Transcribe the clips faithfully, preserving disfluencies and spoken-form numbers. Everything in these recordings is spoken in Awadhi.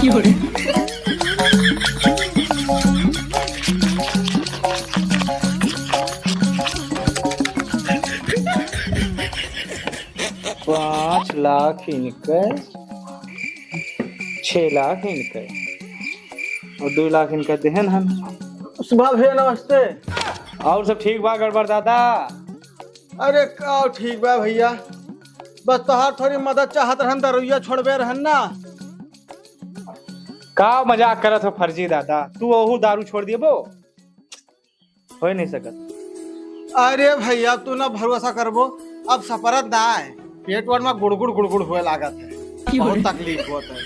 पाँच लाख इनके, छह लाख इनके, और दो लाख इनका देहन हन। सुबह भैया, नमस्ते। और सब ठीक बा गड़बड़ दादा? अरे, का ठीक बा भैया, बस तोहार थोड़ी मदद चाहत रहन, दारुइया छोड़बे रहन ना। का मजाक करत हो फर्जी दादा, तू ओहू दारू छोड़ देबो? होए नहीं सकत। अरे भैया, तू ना भरोसा करबो, अब सपरत ना है, पेट वर में गुड़गुड़ गुड़गुड़ होए लागत है, की बहुत बोले? तकलीफ होत है,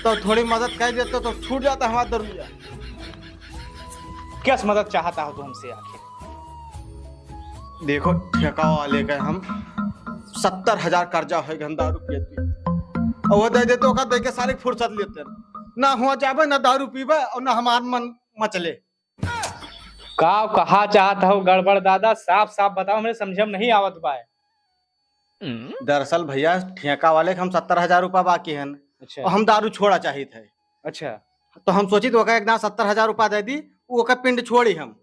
तो थोड़ी मदद कर देते तो छूट जाता हमारा दरुइया। कैस मदद चाहता हो तू हमसे आखिर? देखो, ठेका वाले का हम सत्तर हजार कर्जा है, हम दारू पियत पी, और वो दे देते, ओका दे के सारे फुर्सत लेते, ना हुआ जाबे, ना दारू पीबे और ना हमार मन मचले। का कहा चाहत हो गड़बड़ दादा, साफ साफ बताओ, हमरे समझे में नहीं आवत बा। दरअसल भैया, ठेका वाले के हम सत्तर हजार रुपया बाकी हन, अच्छा। और हम दारू छोड़ा चाहित है। अच्छा। तो हम सोचित ओका एक दाँव सत्तर हजार रुपया दे दी, उ ओका पिंड छोड़ी हम।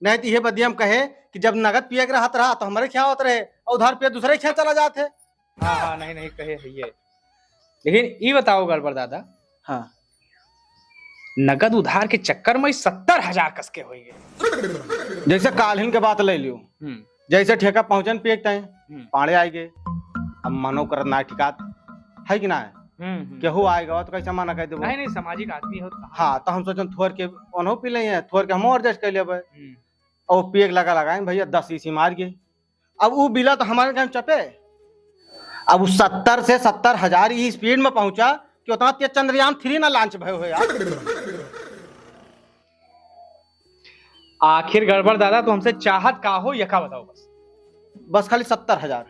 नहीं तो ये बदिया हम कहे कि जब नगद पिए के रहत रहा तो हमरे खियाँ होत रहे और उधार पिए दूसरे खियाँ चला जात है। हाँ, हाँ, नहीं, नहीं, कहे है ये। लेकिन ई बताओ गड़बड़ दादा। हाँ। नगद उधार के चक्कर में सत्तर हजार कस के होई गए। जैसे काल्हिन के बात ले लियो, हम्म। जैसे ठेका पहुँचन पिए के टाइम हम्म। पाड़े आए गए, अब मनो करत ना ठिकात है कि ना है? हम्म, हम्म। केहू आए गवा तो कैसे मना कर देबो? नहीं, नहीं, सामाजिक आदमी हो तो कहाँ? हाँ, तो हम सोचन थोर के ओनहु पी लें, थोर के हम adjust कर लेबे। हम्म। और पिए के लगा लगाए भैया, दस इसी मार गए। अब उ बिला तो हमारे टाइम चपे। अब उ सत्तर से सत्तर हजार ई speed में पहुंचा कि उतना तेज चंद्रयान थ्री ना launch भय हो यार। आखिर गड़बड़ दादा, तू हमसे चाहत का हो, यका बताओ बस। बस खाली सत्तर हजार।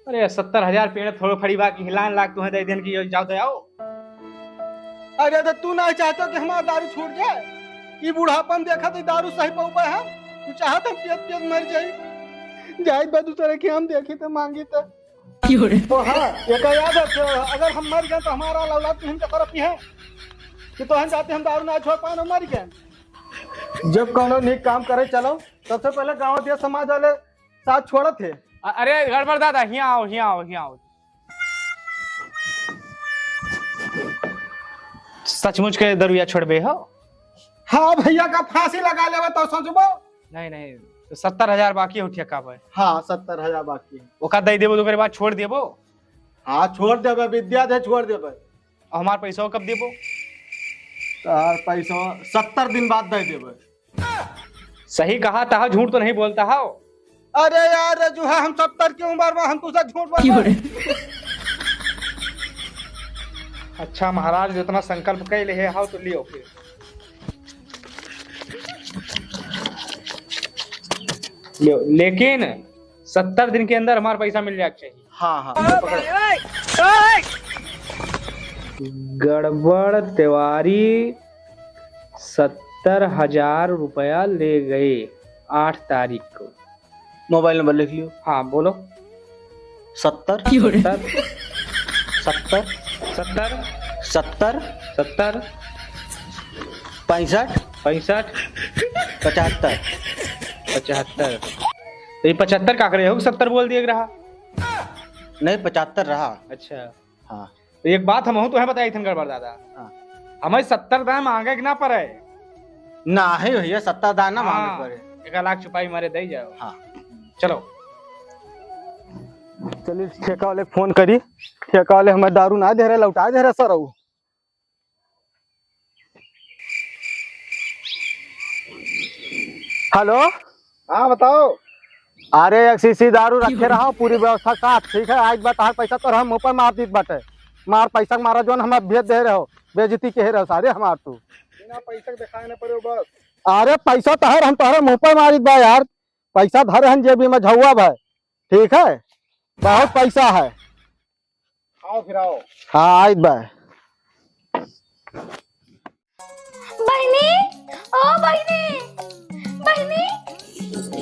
अरे, सत्तर हजार पेड़ थोड़ो फड़ी बा कि हिलान लाग तुम्हें दे देन कि जाओ दे आओ। अरे, तो तू नहीं चाहतो कि हमारा दारू छूट जाए? ई बुढ़ापन देखा तो दारू सही पउबे है। तू चाहत हम पियत पियत मर जाई। जाइत बा दूसरे के हम देखी तो मांगी तो। क्यों रे? ओ हाँ, एका याद रख, अगर हम मर गए तो हमारा औलाद तुहिन के तरफ ही है कि तोहन जाते हम दारू ना छोड़ पाए, मर गए। जब कौनो नीक काम करे चलो, सबसे पहले गाँव देश समाज वाले साथ छोड़त है। अ-, अरे गड़बड़ दादा, हियाँ आओ, हियाँ आओ, हियाँ आओ। सचमुच के दरुइया छोड़बे हो? हाँ भैया, का फांसी लगा लेबे तो सोचबो। नहीं, नहीं, तो सत्तर हजार बाकी हो ठेका पे। हाँ, सत्तर हजार बाकी है। ओका दे देबो तो ओकरे बाद छोड़ देबो। हाँ, छोड़ देबे, विद्या दे छोड़ देबे। और हमार पैसा कब देबो? तार पैसा सत्तर दिन बाद दे देबे। सही कहा था, झूठ तो नहीं बोलता हो। अरे यार रजुहा, हम सत्तर की उम्र में हम तुझसे झूठ बोल रहे? अच्छा महाराज, जितना संकल्प कइ लेहे हो तो लियो फिर। लियो, लेकिन सत्तर दिन के अंदर हमार पैसा मिल जाए के चाहिए। हाँ, हाँ, पकड़ो। गड़बड़ तिवारी सत्तर हजार रुपया ले गए आठ तारीख को। मोबाइल नंबर लिख लियो। हाँ, बोलो। सत्तर। क्यों रे? सत्तर। सत्तर। सत्तर। सत्तर। सत्तर। पैंसठ। पैंसठ। पचहत्तर। पचहत्तर। तो ये पचहत्तर का करे हो, सत्तर बोल दिए रहा। नहीं, पचहत्तर रहा। अच्छा। हाँ। तो एक बात हमहू तोहे बताई थन गड़बड़ दादा। हाँ। हमें सत्तर दाएं मांगे के ना पड़े। ना है भैया, सत्तर दाएं ना मांगे हाँ, पड़े। एक लाख छुपाई मारे दे जाओ। हाँ। चलो। चलिए ठेका वाले के फोन करी। ठेका वाले हमें दारू ना दे रहे, लौटा दे रहे सर। हेलो। हाँ, बताओ। अरे, एक शीशी दारू रखे रहो, पूरी व्यवस्था साथ, ठीक है? आज बात हर पैसा तोहरे मुँह पर मार दीत बाटे। मार पैसा के मारा, जोन हमें भेज दे रहे हो, बेइज्जती कहे रहो सारे हमार तू। बिना पैसा के दिखाए न पड़े बस। अरे, पैसा तोहर हम तोहरे मुँह पर मारित बा यार, पैसा धरे हन जेबी में झौआ भाई, ठीक है? बहुत पैसा है। आओ फिर आओ। हाँ, आइत बा। बहिनी, ओ बहिनी, बहिनी,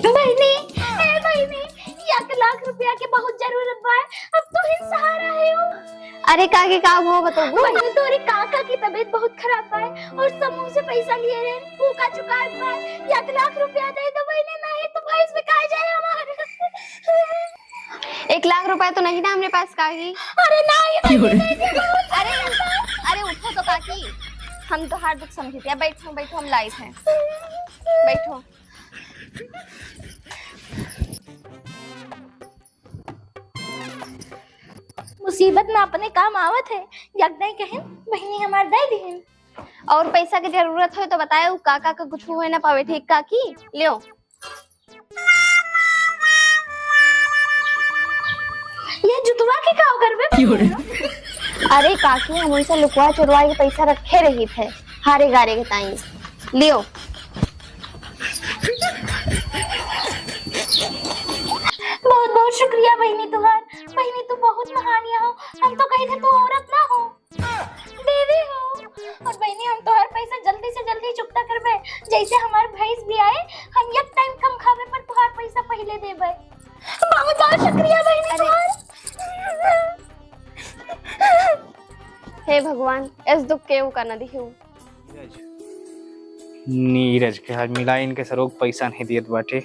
बहिनी, ए बहिनी, एक लाख रुपया के बहुत जरूरत बा। अब तू ही सहारा है हो। अरे काकी, का हुआ बतउबू? बहिनी, तोरे काका की तबीयत बहुत खराब बा और समूह से पैसा लिए रहे, ऊ का चुकाए पाए। एक लाख रुपया दे दो बहिनी, नहीं तो भैंस बिका जाए हमार। एक लाख रुपया तो नहीं ना हमरे पास काकी। अरे नहीं बहिनी, नहीं दे दो। अरे, अरे उठो तो काकी, हम तोहार दुख समझित है। बैठो, बैठो, हम लाइत है, बैठो। मुसीबत में अपने काम आवत है, यक दाई कहिन, बहिनी हमार दे दिहिन। और पैसा की जरूरत हो तो बताए, उ काका का कुछ होए ना पावे, ठीक काकी? लियो। ये जुतवा के का करबे? अरे काकी, हम उनसे लुकवा चुरवा के पैसा रखे रही थे, हारे गारे के ताई। लियो। बहुत बहुत शुक्रिया बहिनी तुहार। बहिनी, तू बहुत महानिया हो। हम तो कही थे तू औरत ना हो, देवी हो। और बहिनी, हम तोहार पैसा जल्दी से जल्दी चुकता करबे। जैसे हमार भैंस भी आए, हम एक टाइम कम खाबे पर तोहार पैसा पहले देबे। बहुत बहुत शुक्रिया बहिनी अरे। तुहार। हे भगवान, इस दुख के ऊ का न दिहू। नीरज, नीरज के आज मिला इनके सरोग पैसा नहीं दियत बाटे।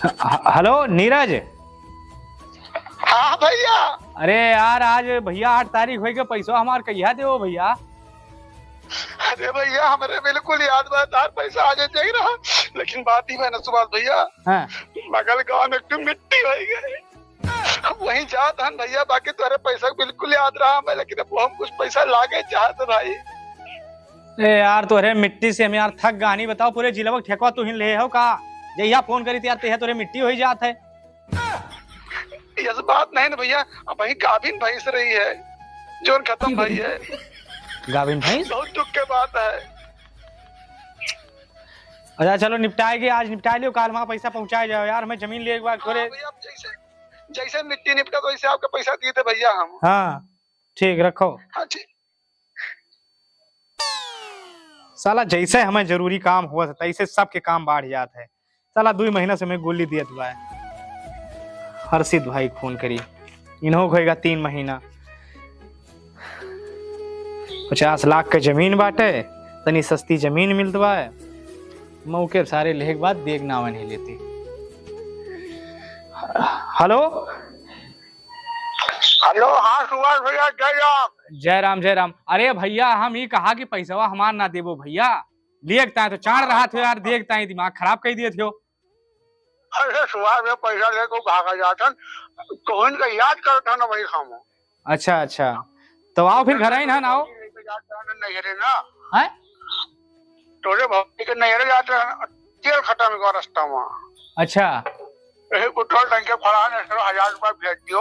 ह-, हेलो नीरज। हाँ भैया। अरे यार, आज भैया आठ तारीख होई के पैसा हमार कहिया देवो भैया? अरे भैया, हमरे बिल्कुल याद बा, तार पैसा आज चाहिए रहा, लेकिन बात ही बा ना सुभाष भैया। हाँ। बगल गांव में एक ठो मिट्टी होई गई। अब वहीं जात हन भैया, बाकी तोहरे पैसा बिल्कुल याद रहा हमें, लेकिन अब हम कुछ पैसा लागे चाहत भाई। ए यार, तोहरे मिट्टी से हम यार थक गए हनी। बताओ, पूरे जिलवा के ठेकवा तू ही ले हो का? जहिया फोन करी यार, तहिया तोहरे मिट्टी होई जात है। यस बात नहीं ना भैया, अब वही गाभिन भैंस रही है, जोन खत्म भई है। गाभिन भैंस? बहुत दुख के बात है। अच्छा चलो निपटाए के, आज निपटा लियो, काल वहाँ पैसा पहुँचाए जाओ यार, हमें जमीन ले एक बार हाँ थोड़े। भैया, अब जैसे जैसे मिट्टी निपटा तो वैसे आपका पैसा दिए थे भैया हम। हाँ ठीक, रखो। हाँ ठीक। साला जैसे हमें जरूरी काम हुआ था, तैसे सबके काम बाढ़ जात है। साला दुई महीना से हमें गोली दियत बा। हर्षित भाई फोन करी, इन्हों होएगा तीन महीना। पचास लाख के जमीन बाटे, तनी सस्ती जमीन मिलत बा, मौके सारे लेहे के बाद देख नावे नहीं लेती। हेलो। हेलो, हाँ सुभाष भैया, जय राम। जय राम, जय राम। अरे भैया, हम ई कहा कि पैसवा हमार ना देबो भैया, देखता है तो चाड़ रहा थे यार, देखता है, दिमाग खराब कर दिए थे। अरे सुभाष भैया, पैसा लेके भागा जात हन, तो इनका याद करत हन भाई हम। अच्छा अच्छा, तो आओ फिर घर आई ना, ना आओ। नहीं रे ना। हैं? तोरे भाई के नैहरे जात रहे, तेल खत्म हुआ रास्ता में। अच्छा। यही पेट्रोल टंकी खड़ा है, सर, हजार रुपया भेज दियो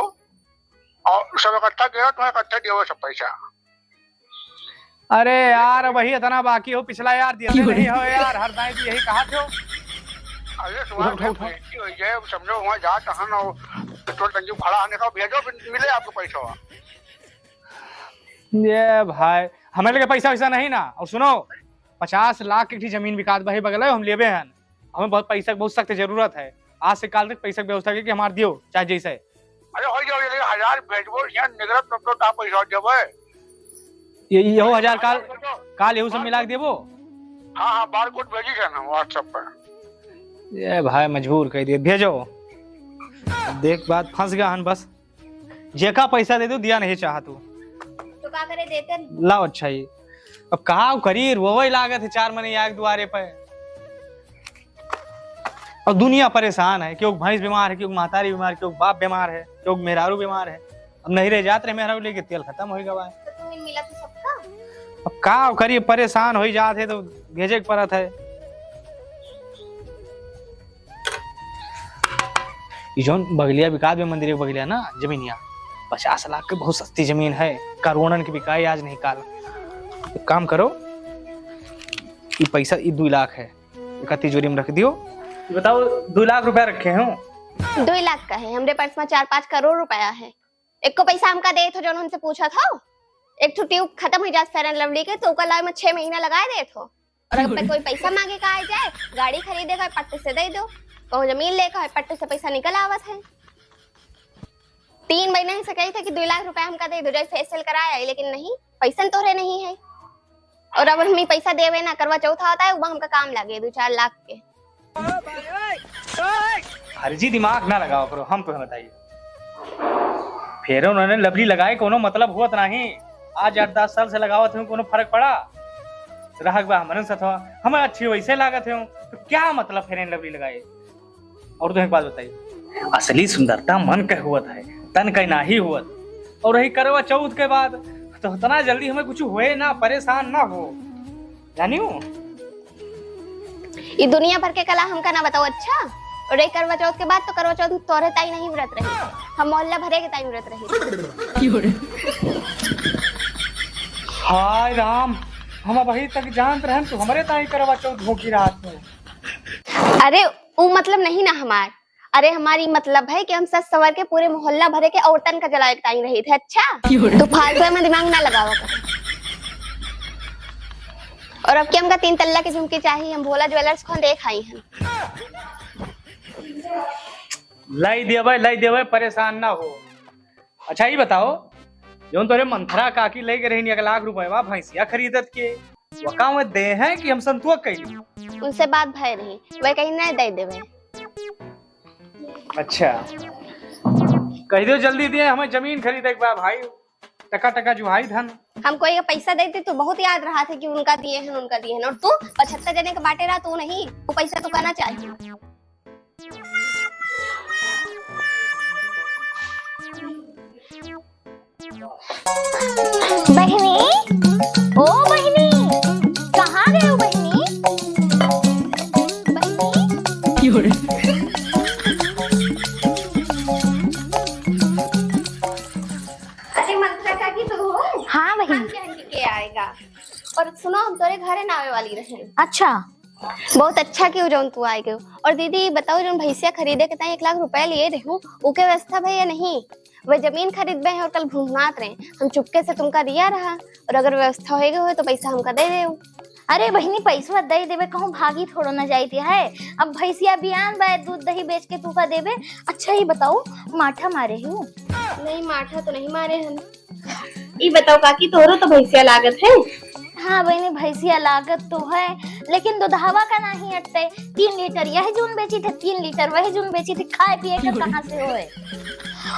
और सब इकट्ठा किया, तुम्हें इकट्ठा दिया वो सब पैसा। अरे यार, वही इतना बाकी हो, पिछला यार दिया नहीं हो यार, हर दाई भी यही कहा थे। अरे सुभाष उठो, उठो, भैया, उठो। बेइज्जती हो जाए, अब समझो वहाँ जात हन और पेट्रोल टंकी खड़ा है, निकाल भेजो, फिर मिले आपको पैसा। ये भाई, हमें लगे पैसा वैसा नहीं ना। और सुनो, पचास लाख की जमीन बिकात भाई बगल है, हम लेबे हन। हमें बहुत पैसा की बहुत सख्त जरूरत है। आज से काल तक पैसा की व्यवस्था करके हमार दियो, चाहे जैसे। अरे हो जाओ, ये हजार भेजबो, यहाँ निगरत तब तो आप पैसा देबे। ये, ये हो हजार काल, भेजो। काल यहू सब मिला के देबो। हाँ, हाँ, बारकोड भेजी है ना WhatsApp पर। ये भाई मजबूर कर दिए, भेजो। देख बात फंस गया हन बस। जेका पैसा दे दू, दिया नहीं चाहत तू। तो का करे देते? लाओ, अच्छा ही। अब का करी, रोवे लागत है चार मने आग दुआरे पे। और दुनिया परेशान है, क्यों भैंस बीमार है, क्यों महतारी बीमार, क्यों बाप बीमार है, क्यों मेहरारू बीमार है। अब नहीं रह जात रहे मेहरारू लेके, तेल खत्म हो गवा है। तो तुम मिला तो सबका? अब का करी, परेशान हो जात है तो भेजे के पड़त है। ई जौन बगलिया बिकात बे मंदिर के बगलिया ना जमीनिया, पचास लाख के बहुत सस्ती जमीन है, करोड़न के बिकाई आज नहीं काल। एक काम करो, ई पैसा, ई दुई लाख है, एका तिजोरी में रख दियो। बताओ, दुई लाख रुपया रखे हो? दुई लाख का है, हमरे पर्स में चार पाँच करोड़ रुपया है। एको पैसा हमका देत हो जौन हमसे पूछत हो? एक ठो ट्यूब खत्म हो जात Fair and Lovely के, तो ओकर लाए में छह महीना लगाए देत हो। और अब पे कोई पैसा मांगे का आ जाए, गाड़ी खरीदे का पट्ट से दे दो। कहूँ जमीन लेके है, पट्टे से पैसा निकल आवत है। तीन महीने से कही थे कि दो लाख रुपया हमका दे दो, जाए फेशियल कराए आई, लेकिन नहीं, पैसन तोहरे नहीं है। और अब हम ही पैसा देवे ना, करवा चौथ आवत है, वो हमका काम लागे दो चार लाख के। हरजी दिमाग ना लगावा करो, हम तुम्हें बताइए। फेर उन्होंने लवली लगाए, कोनो मतलब हुआ तो नहीं। आज आठ दस साल से लगावत हूँ, कोनो फर्क पड़ा? रहक बा हमरन सथवा, हमें अच्छी वैसे लागत हूँ, तो क्या मतलब फेर लवली लगाए? और तो एक बात बताइए, असली सुंदरता मन के हुवत है, तन के नाही हुवत। और रही करवा चौथ के बाद, तो इतना जल्दी हमें कुछ हुए ना, परेशान ना हो, जानियो। ई दुनिया भर के कला हमका ना बताओ, अच्छा? और एक करवा चौथ के बाद तो करवा चौथ तोरे ताई नहीं व्रत रही, हम मोहल्ला भरे के ताई व्रत रही। हाय राम, हम अबही तक जानत रहन तू हमरे ताई करवा चौथ भूखी रहत है। अरे, ऊ मतलब नहीं ना हमार। अरे, हमार ई मतलब है कि हम सज सवर के पूरे मोहल्ला भरे के औरतन का जलावे के ताई रही थे। अच्छा, क्यों रे? तू फालतू में दिमाग ना लगावा कर। और अब के हमका तीन तल्ला के झुमकी चाहिए, हम भोला ज्वेलर्स खों देख आई हैं। लाई देवे, लाई देवे, परेशान ना हो। अच्छा, ई बताओ, जौन तोरे मंथरा काकी लेके रही एक लाख रुपया भैंसिया खरीदत के, वका में दे हैं कि हम संतुआ कैली? उनसे बात भय रही, वह कहीं नहीं दे देवे। अच्छा, कह दो जल्दी दिए, हमें जमीन खरीदे के बा भाई, टका टका जुहाई धन। हम कोई का पैसा देते तो बहुत याद रहा था कि उनका दिए हैं, उनका दिए हैं, और तू पचहत्तर जने के बाटे रहा, तू नहीं, वो पैसा तो करना चाहिए। बहिनी, ओ बहिनी, कहाँ गए हो बहिनी? बहिनी? क्यों रे? अरे मंथरा काकी तो हो? हाँ बहिनी। हाँ, क्या के आएगा? और सुनो, हम तोरे घरे ना आवे वाली रहे। अच्छा। बहुत अच्छा कियो जौन तू आए गयो। और दीदी, बताओ, जौन भैंसिया खरीदे के ताई एक लाख रुपया लिए रहू, ओके व्यवस्था भई या नहीं? वह जमीन खरीदबे हैं और कल भुनभुनात रहे, हम चुपके से तुमका दिया रहा, और अगर व्यवस्था होए गए हो तो पैसा हमका दे देउ। अरे बहिनी, पैसवा दे देबे, कहूँ भागी थोड़ो न जाइत है। अब भैंसिया बियान बा, दूध दही बेच के तू का देबे। अच्छा, ये बताओ, माठा मारे हो? नहीं, माठा तो नहीं मारे हम। ई बताओ काकी, तोहरो तो भैंसिया लागत है। हाँ बहिनी, भैंसिया लागत तो है, लेकिन दुधवा का नाही अटते। तीन लीटर यह जून बेची थे, तीन लीटर वह जून बेची थे, खाए पिए का कहाँ से होए?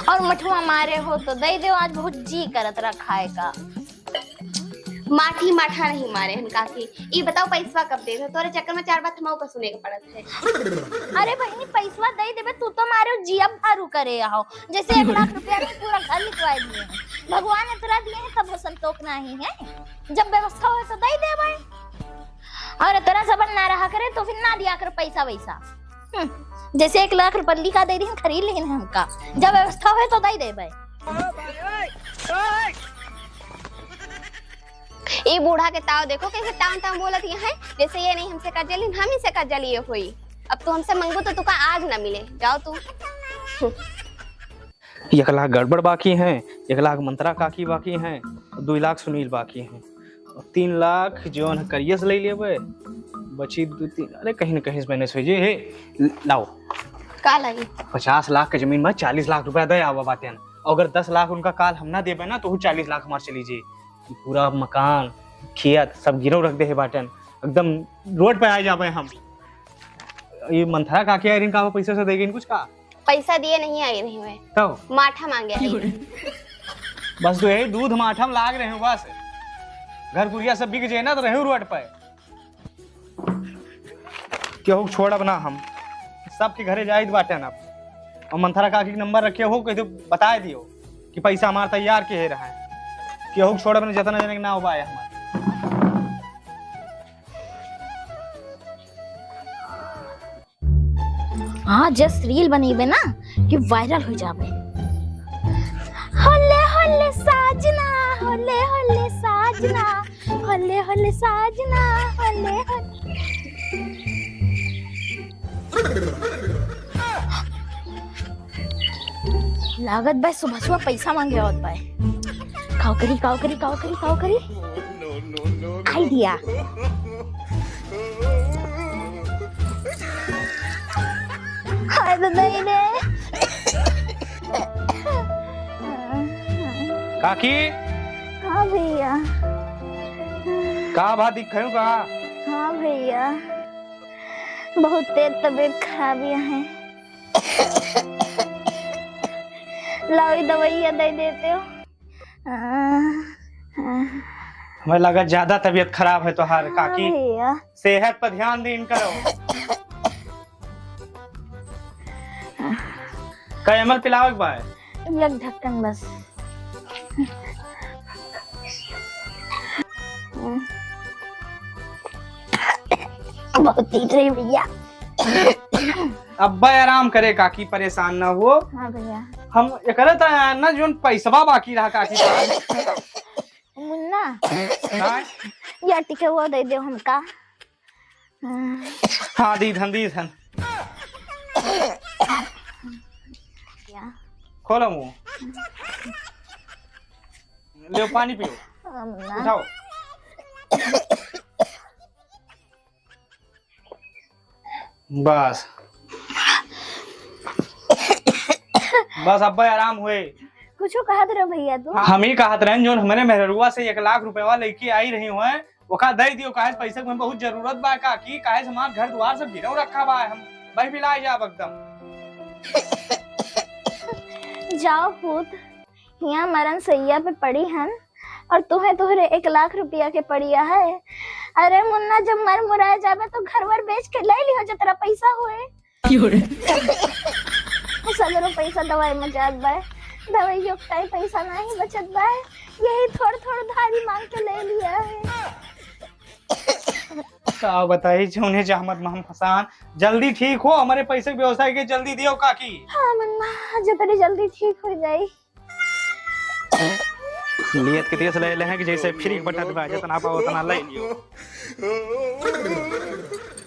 और मठवा मारे हो तो दे दो, आज बहुत जी करत रहा खाए का। माठी माठा नहीं मारे हन काकी। ई बताओ, पैसवा कब देबे? तोरे चक्कर में चार बात हमहू का सुने के पड़त है। अरे बहिनी, पैसवा दे देबे, तू तो मारे जिया भारू करे आओ, जैसे एक लाख रुपया में पूरा घर लिखवा दिए हैं। भगवान इतना दिए हैं, तब वो संतोष नहीं है। जब व्यवस्था होए तो दे देबे, और इतना सबन ना रहा करे तो फिर ना दिया कर पैसा वैसा। हम्म, जैसे एक लाख रुपया लिखा दे दी, खरीद लेकिन हमका जब व्यवस्था होए तो दे देबे। ई बूढ़ा के ताव देखो, कैसे टांव टांव बोलत यहाँ है, जैसे ये नहीं हमसे कर्जा ली, हम ही से कर्जा लिए होई। अब तू हमसे मंगू तो तुका आज ना मिले, जाओ तू। एक लाख गड़बड़ बाकी हैं, एक लाख मंत्रा काकी बाकी हैं, दुई लाख सुनील बाकी हैं, और तीन लाख जौन करियस ले लेबे, बची दू तीन, अरे कहीं ना कहीं से मैनेज हो जाए। हे, लाओ। का लागी? पचास लाख के जमीन में चालीस लाख रुपया दे आवा बातेन, और अगर दस लाख उनका काल हम ना देबे ना, तो वो चालीस लाख हमार चली जाई। पूरा मकान, खेत सब गिरव रख दे है बाटन, एकदम रोड पे आ जाबे हम। ये मंथरा काकी आइरिन का पैसा से देगिन कुछ का? पैसा दिए नहीं आई रही मैं। तो? माठा मांगे आई। बस तो यही दूध माठा में लाग रहे हो बस। घर कुरिया सब बिक जाए ना तो रहे रोड पे। केहू के छोड़ब ना हम, सबके घरे जाइत बाटे ना। और मंथरा काकी के नंबर रखे हो, कह दो, बताए दियो कि पैसा हमार तैयार के रहा है। केहू के छोड़ब ना, जितना जने के ना हो पाए हमार। हाँ, जस रील बनेबे ना कि वायरल हो जाबे। होले होले साजना, होले होले साजना, होले होले साजना, होले होले। लागत बा सुबह सुबह पैसा मांगे आवत बा। काव करी, काव करी, काव करी, काव करी? आइडिया। तो नहीं रे। काकी। हाँ भैया। का भा दिखायो का? हाँ भैया, बहुत तेज तबीयत खराब है। लाओ, ई दवाइया दे देते हो। आ, आ। हमें लगा ज्यादा तबीयत खराब है तोहार, हाँ काकी। भैया। सेहत पर ध्यान दीन करो। कै एम एल पिलावे के बा? एक ढक्कन बस। बहुत तेज रही भैया। अब्बे आराम करे काकी, परेशान ना हो। हाँ भैया। हम एकरे त ना जोन पैसवा बाकी रहा काकी पास। मुन्ना, हाँ? या टिकवा दे दो हमका। हाँ, दी धन, दी धन। या। खोलो मुंह। ले पानी पियो। हम ना। उठाओ। बस। बस अब्बे आराम हुए। कुछो कहत रहो भैया तू? हम ही कहत रहन, जोन हमरे मेहररुआ से एक लाख रुपया लेके आई रही हुए, ओका दे दियो, काहे से पैसा के हमें बहुत जरूरत बा काकी, काहे से हमार घर दुआर सब गिरव रखा बा, हम बह बिलाए जाब एकदम। जाओ पूत, हियाँ मरन सैया पे पड़ी हन और तुहे तोहरे एक लाख रुपया के पड़िया है। अरे मुन्ना, जब मर मुराए जाबे तो घर वर बेच के ले लिहो जतरा पैसा होए। क्यों रे? सगरो पैसा दवाई में जात बा, दवाइयों के टाइम पैसा नहीं बचत बा, यही थोड़ थोड़ धारी मांग के ले लिया है। का बताई, जौने जहमत में हम फंसान, जल्दी ठीक हो, हमारे पैसे के व्यवस्था के जल्दी दियो काकी। हाँ मुन्ना, जितनी जल्दी ठीक हो जाई। नियत के देश ले ले हैं कि जैसे फ्री बटत बा, जितना पाओ उतना ले लियो।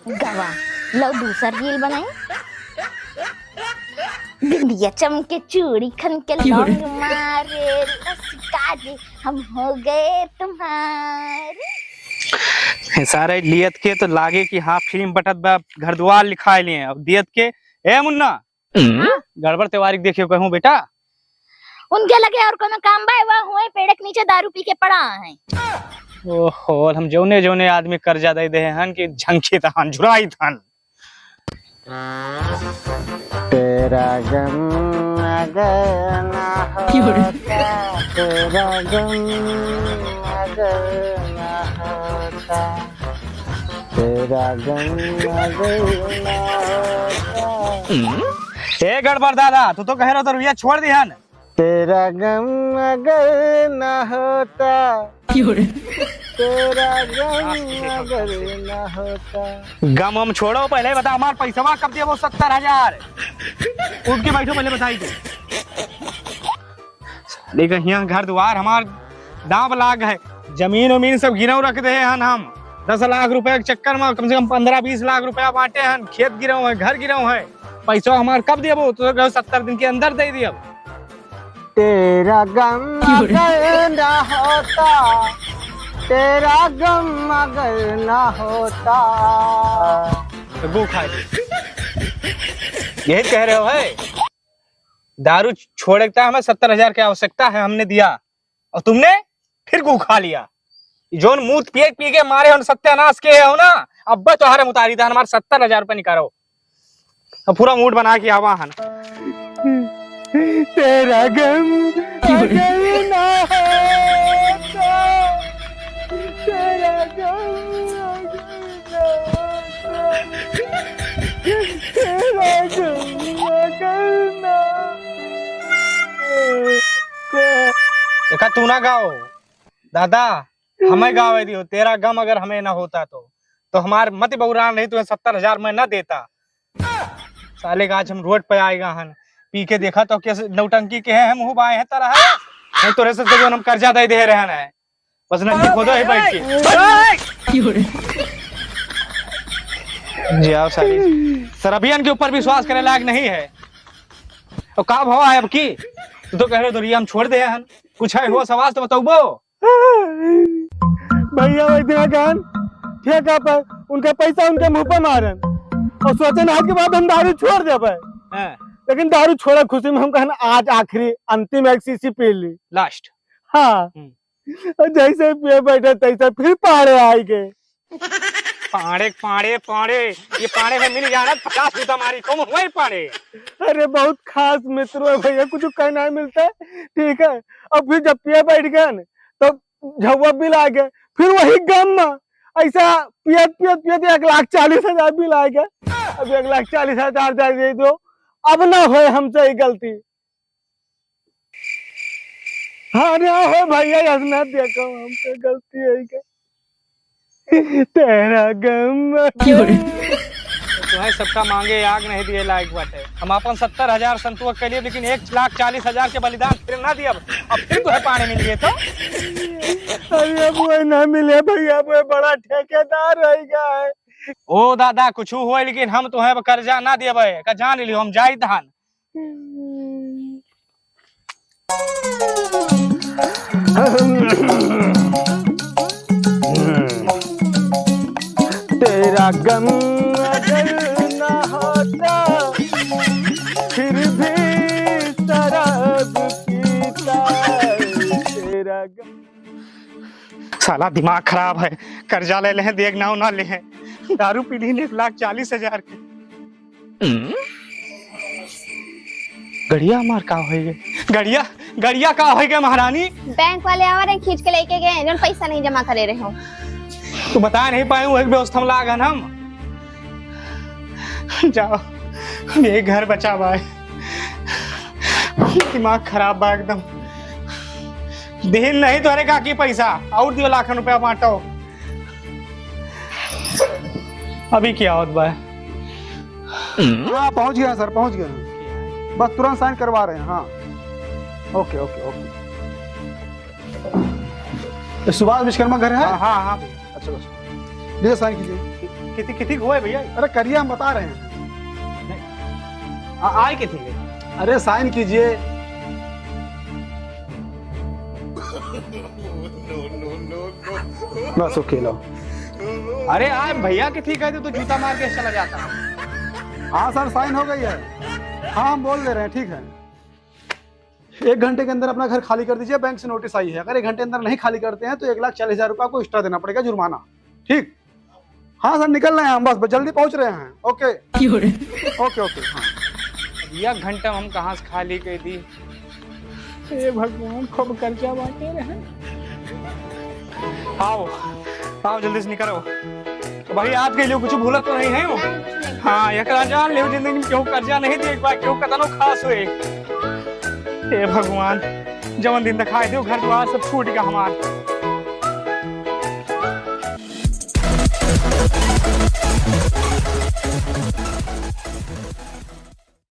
गवा, लो दूसर रील बनाई। बिंदिया चमके चूड़ी खन के लौंग मारे, लसका दे हम हो गए तुम्हारे। सारे लियत के तो लागे कि हाँ फिल्म बटत बा, घर द्वार लिखाए लिए। अब दियत के, ए मुन्ना, हम्म? गड़बड़ तेवारी के देखियो कहूँ बेटा। उनके लगे और कोनो काम बा, वह हुए पेड़ के नीचे दारू पी के पड़ा है। ओहो, हम जौने जौने आदमी कर्जा दे दे हन कि झंखी तहन, झुराई तहन। तेरा गम अगर ना होता, तेरा गम अगर ना होता, तेरा गम अगर ना होता। ए गड़बड़ दादा, तू तो कह रहा था रुइया छोड़ दी हन। तेरा गम अगर ना होता, क्यों रे? तेरा गम अगर ना होता। गम हम छोड़ो, पहले बता हमार पैसवा कब देबो? सत्तर हजार। उठ के बैठो, पहले बताई तू। देख, हियाँ घर दुआर हमार दांव लाग है, जमीन उमीन सब गिरव रख दे हन हम। दस लाख रुपया के चक्कर में कम से कम पन्द्रह बीस लाख रुपया बांटे हन, खेत गिरव है, घर गिरव है, पैसा हमार कब देबो? तो कहो सत्तर दिन के अंदर दे दियो। तेरा गम अगर ना होता, तेरा गम अगर ना होता। तो गो खा ले। यही कह रहे हो है? दारू छोड़े के हमें सत्तर हजार की आवश्यकता है, हमने दिया और तुमने फिर गो खा लिया। जोन मूत पिए पी के मारे हो, सत्यानाश के हो ना, अब तोहरे मुतारी था, हमारे सत्तर हजार रुपये निकालो। अब पूरा मूड बना के आवा हन। तेरा गम अगर ना होता, तेरा गम अगर ना होता, तेरा गम अगर ना होता। एका तू ना गाओ दादा, हमें गावे दियो, तेरा गम अगर हमें ना होता तो, तो हमार मत बौरान रही, तुम्हें सत्तर हजार मैं ना देता। साले का आज हम रोड पे आएगा हन, पी के देखा तो कैसे नौटंकी के हैं, हम मुंह बाए हैं तरह है। नहीं तो रे से तो हम कर्जा दे दे रहे हैं, बस नंगी खोदो है बैठ के। जी आओ साली, शराबियन के ऊपर विश्वास करे लायक नहीं है। तो का भाव है अब की? तू तो कह रहे हो, तो हम छोड़ दे हन, कुछ है हो सवाल तो बताओ। भैया, वही दिन गहन ठेका पर उनका पैसा उनके मुंह पर मारन और सोचन आज के बाद हम दारू छोड़ देबे। हाँ। लेकिन दारू छोड़ा, खुशी में हम कहन आज आखिरी अंतिम एक शीशी पी ली। Last। हाँ। हम्म। और जैसे पिए बैठे तैसे फिर पाड़े आइ गए। पाड़े, पाड़े, पाड़े, ये पाड़े में मिल जाना, पचास जूता मारी, कम हुआ ही पाड़े। अरे बहुत खास मित्र है भैया, कुछ कहना है मिलता है, ठीक है। अब फिर जब पिए बैठ गए न, तब झउआ बिल आ गए, फिर वही गम में ऐसा पियत, पियत, पियत एक लाख चालीस हजार बिल आ गए। अब एक लाख चालीस हजार दे दो, अब ना होए हमसे ये गलती। हाँ, अरे हाँ हो भैया, ऐसा ना देखो, हमसे गलती है क्या? तेरा गम। तुम्हें सबका मांगे आग नहीं दिए लायक बाटे। हम अपन सत्तर हजार संतोष कर लिए, लेकिन एक लाख चालीस हजार के बलिदान फिर ना दियब। अब फिर तुम्हें पानी मिल गए तो? अरे अब वो ना मिले भैया, वो बड़ा ठेकेदार रह गया है। ओ दादा, कुछ होए, लेकिन हम तुम्हें अब कर्जा ना दियब, का जान लियो, हम जाइत हन। तेरा गम अगर ना होता, फिर भी शराब पीता। तेरा गम। साला दिमाग खराब है, कर्जा ले लें, देख नाव ना लें, दारू पी ली एक लाख चालीस हजार के। गड़िया हमार का होई गए? गड़िया, गड़िया का होई गए महारानी? बैंक वाले आवा रहे, खींच के लेके गए, जौन पैसा नहीं जमा करे रहे हो। तू बता नहीं पाए, वही व्यवस्था में लागन हम। जाओ, ये घर बचा बा। दिमाग खराब बा एकदम। दिन नहीं तोहरे काकी पैसा, और दियो लाखन रुपया बांटो। अभी क्या होत बा? हाँ, पहुंच गया सर, पहुंच गया। बस तुरंत साइन करवा रहे हैं। हाँ, ओके, ओके, ओके। ये सुभाष विश्वकर्मा घर है? हाँ, हाँ, हाँ भैया। अच्छा, बस। लीजिए, साइन कीजिए। कि-, कितनी, कितनी हुआ है भैया? अरे, करिए, हम बता रहे हैं। नहीं। आ, आए कितनी है? अरे, साइन कीजिए। बस, ओके, लो। अरे, आए भैया, कितनी कहते तो जूता मार के चला जाता। हाँ सर, साइन हो गई है। हाँ, हम बोल दे रहे हैं, ठीक है। एक घंटे के अंदर अपना घर खाली कर दीजिए, बैंक से नोटिस आई है। अगर एक घंटे अंदर नहीं खाली करते हैं तो एक लाख चालीस हजार रुपये आपको एक्स्ट्रा देना पड़ेगा, जुर्माना। ठीक? हाँ सर, निकल रहे हैं हम, बस, बस जल्दी पहुंच रहे हैं। ओके। क्यों रे? ओके, ओके, हाँ। एक घंटा में हम कहाँ से खाली कर दी? हे भगवान, खूब कर्जा बाटे रहे। आओ, आओ, जल्दी से निकरो। भाई, आज के लिए कुछ भूलत तो नहीं है वो? हाँ, एकरा जान लेव, जिंदगी में केहू कर्जा नहीं देख पाए, केहू कतनो खास होए। हे भगवान, जवन दिन दिखाई दो, घर द्वार सब छूट गया हमार।